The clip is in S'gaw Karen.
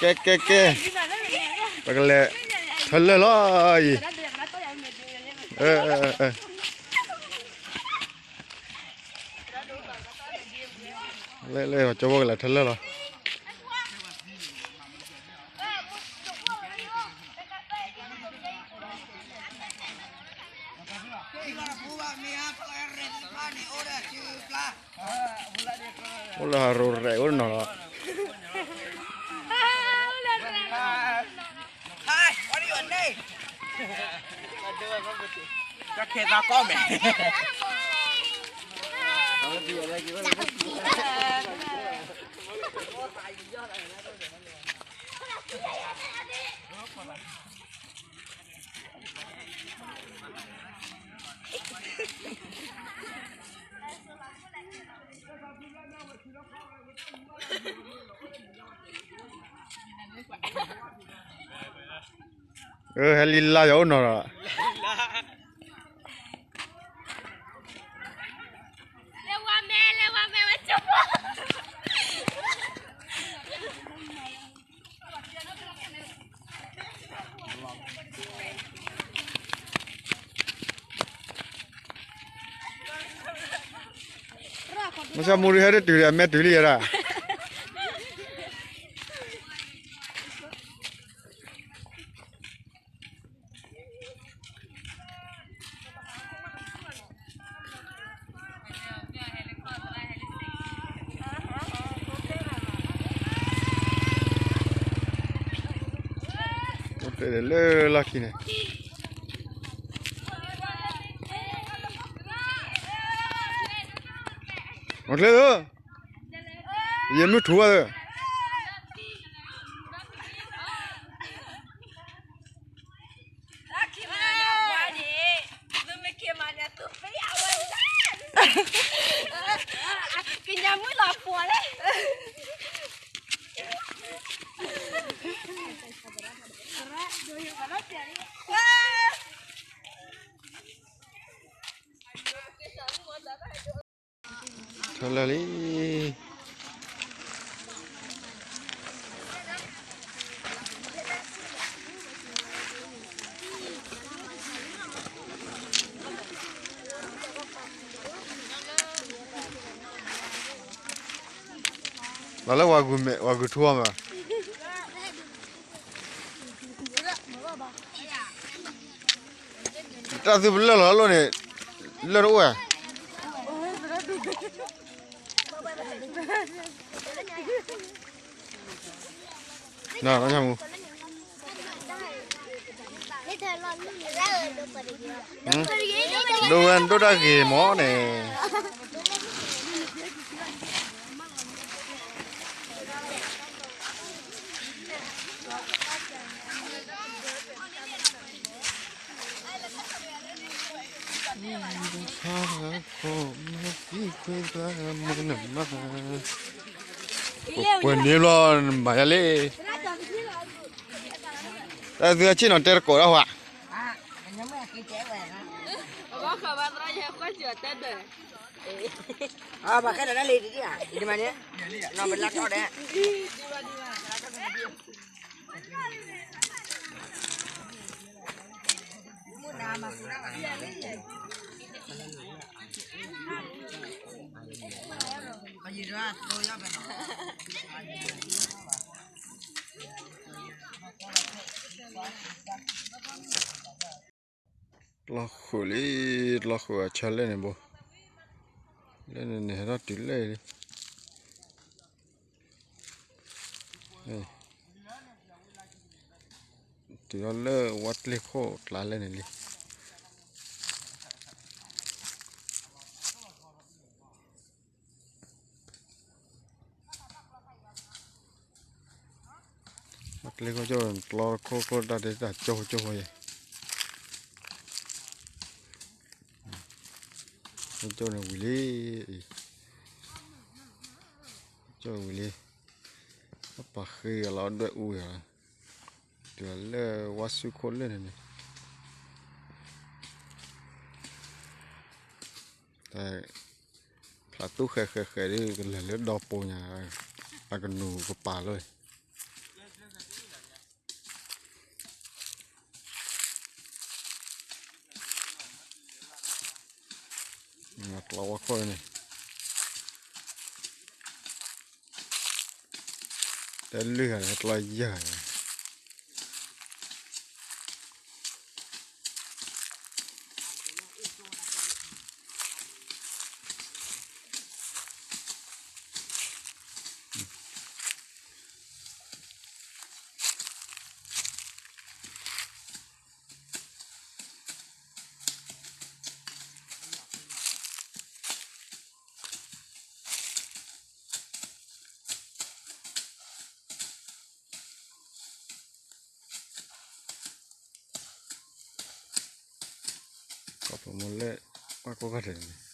ကဲ ကဲ ကဲ, ပကလဲၤထၢလၢၢ်လီၤအံၤ, လၢ လၢ ကၠီဖိကလဲၤထၢလၢၢ်လီၤ. အိၣ်လၢဟးရိၤရဲၣ်အိၣ်နီၤလီၤ. ဟဲလံလါယၤအိၣ်နီၤလီၤ. မ့ၢ်ဆၣ်မူရံဟဲတတုၤဒီး အမဲာ်တုၤလံယဲဒၣ်. အိၣ်တ့ၢ်လၢလီၢ်ခံန့ၣ်, မၤချ့ဧၢ, ယမုၢ်ထူဝဲဧၢ. ကညီမုၣ်လီၤပှီၤလံ. ထၢလၢၢ်လံ. လီၤလၢဝၤဂုာ်မဲာ် ဝၤဂုာ်ထူအီၤမး. တၢ်သုပလၢၢ်လီၤလၢန့ၣ်, လၢၢ်တအိၣ်ဧါ. နမူ, ဒိဝဲဒိၣ်တၢ်ဂ့ၤမးန့ၣ်. ပှဲၤန့ၣ်လီၤ, မၤယၤလံ. တၢ်သုအဆ့ၣ်နီၤတဲတကိးဒၣ်ဟါ. ဘၣ်ဃးဒၣ်လံဒ်, ဒ်မးန့ၣ်, နီၢ်ပလၢ်ထီၣ်ဒဲး. တလီၤဃုာ်လံ, တလီၤဃုာ်အဆၢလၢန့ၣ်ဘိ, လၢန့ၣ်န့ၣ်ဟဲထီၣ်တုၤလၢလံ, တုၤထီၣ်လၢဝါကျ့ၢ်ခိၣ်ကျါလၢန့ၣ်လံ. ကျ့ၢ်ခိၣ်ကၠိၣ် တလီၤခိၣ်ခိၣ်တၢ်ဒဲးတၢ်ကၠိၣ်ကၠိၣ်ဖိယဲၢ်, ကၠိၣ်န့ၣ်ဝံၤလံ, ကၠိၣ်ဝံၤလံ, ပှၤဃ့အလီၤဒွဲၣ်အူယၤ, တုၤလၢဝါဆူခိၣ်လၢန့ၣ်န့ၣ် ဖျးသူၣ်ဃဲးဃဲးဃဲးဒီး ကလဲၤလၢဒီပိညါ, အကနူၤကပာ်လီၤ. ကျီဝါခီၣ်န့ၣ်, တၢ်လုၢ်ဂၤန့ၣ် ကျီယဲၢ်ဂၤန့ၣ်. ကီၢ်ပမ့ၢ်လဲၣ်, ပှၤကိးဂၤဒဲးန့ၣ်